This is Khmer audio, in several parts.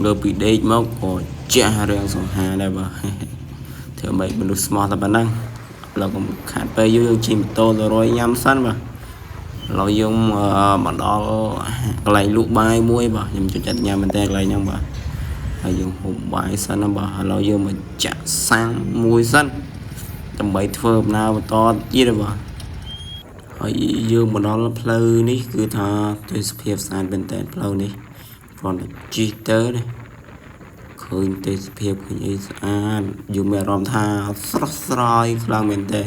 លើពីដេកមកក៏ជះរាំងសង្ហាដែរបាទធ្វើម៉េចមនុស្សស្មោះតែប៉ុណ្ណឹងឥឡូវកុំខាតពេលយូរយើងជិះម៉ូតូទៅរយញ៉ាំសិនបាទឥឡូវយើងមកដល់កន្លែងលក់បាយមួយបាទខ្ញុំចូលចិត្តញ៉ាំមែនតើកន្លែងហ្នឹងបាទហើយយើងហូបបាយសិនណាបាទឥឡូវយើងមកចាក់សាំងមួយសិនដើម្បីធ្វើដំណើរបន្តទៀតបាទហើយយើងមកដល់ផ្លូវនេះគឺថាទេសភាពស្អាតមែនតើផ្លូវនេះគ្រាន់តែជិះទៅនេះឃើញទេសភាពឃើញអីស្អាតយើងមានអារម្មណ៍ថាស្រស់ស្រាយខ្លាំងមែនតើ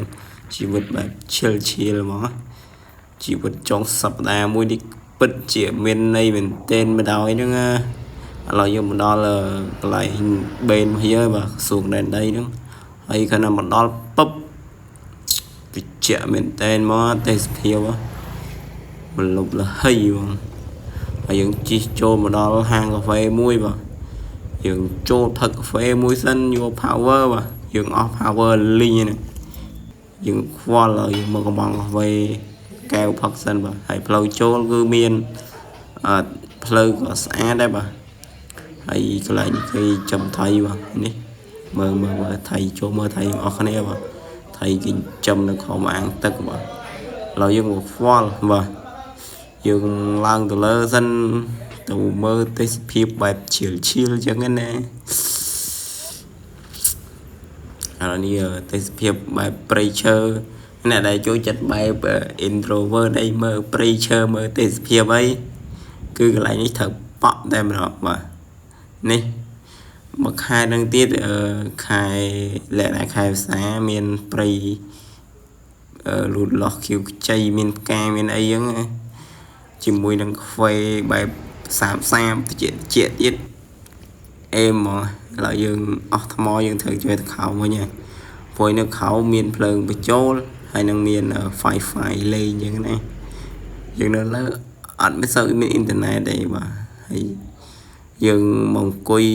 ជីវិតបែប chill chill ហ្មងជីវិតចុងសប្តាហ៍មួយនេះពិតជាមានន័យមែនទែនម្ដងហ្នឹងណាឥឡូវយើងមកដល់កន្លែងបេនមកហើយបាទក្រសួងដែនដីហ្នឹងហើយខណៈមកដល់ពឹបវិជ្ជាមែនទែនមកទេសភាពមលុបលហីហ្មងហើយយើងជិះចូលមកដល់ហាងកាហ្វេមួយបាទយើងចូលផឹកកាហ្វេមួយសិនយក power បាទយើងអស់ power លីងហ្នឹងយើងខ្វល់ហើយយើងមកកំងកាហ្វេកែវផឹកសិនបាទហើយផ្លូវចូលគឺមានអឺផ្លូវក៏ស្អាតដែរបាទហើយកន្លែងនេះគេចំថៃបាទនេះមើលមើលមើលថៃចូលមើលថៃអស់គ្នាបាទថៃគេចំនៅក្រោមអាងទឹកបាទឥឡូវយើងមកខ្វល់បាទយើងឡើងទៅលើសិនទៅមើលទេសភាពបែប chill chill ចឹងណាឥឡូវនេះទេសភាពបែបព្រៃឈើអ្នកដែលចូលចិត្តបែប introvert អីមើលព្រៃឈើមើលទេសភាពអីគឺកន្លែងនេះត្រូវប៉ក់តែម្ដងបាទនេះមួយខែនឹងទៀតខែលក្ខណៈខែផ្សាមានព្រៃលូតលាស់ខៀវខ្ចីមានផ្កាមានអីចឹងជាមួយនឹងកាហ្វេបែបសាបសាបតិចតិចទៀតអេហ្មងឥឡូវយើងអស់ថ្មយើងត្រូវជួយទៅខោវិញហើយព្រោះនៅខោមានភ្លើងបញ្ចូលហើយនឹងមាន Wi-Fi លេងចឹងណាយើងនៅលើអត់មានសូវមានអ៊ីនធឺណិតទេបាទហើយយើងមកអង្គុយ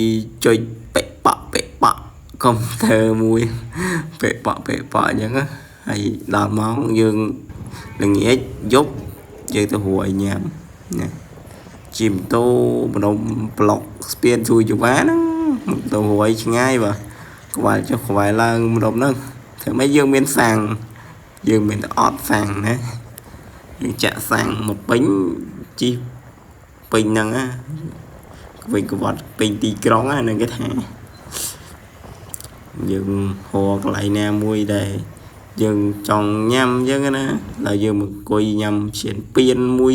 ចុចប៉ិប៉ក់ប៉ិប៉ក់កុំព្យូទ័រមួយប៉ិប៉ក់ប៉ិប៉ក់អញ្ចឹងហើយដល់ម៉ោងយើងល្ងាចយប់យើងទៅរួយញ៉ាំណាជិះម៉ូតូម្ដុំប្លុកស្ពានជួយចវ៉ាហ្នឹងទៅរួយឆ្ងាយបាទក្បាលចុះក្បាលឡើងម្ដុំហ្នឹងធ្វើម៉េចយើងមានសាំងយើងមានតែអត់សាំងណាយើងចាក់សាំងមកពេញជិះពេញហ្នឹងណាវិញក្បត់ពេញទីក្រុងហ្នឹងគេថាយើងហៅកន្លែងណាមួយដែលយើងចង់ញ៉ាំអញ្ចឹងណាដល់យើងមកអង្គុយញ៉ាំឈានពៀនមួយ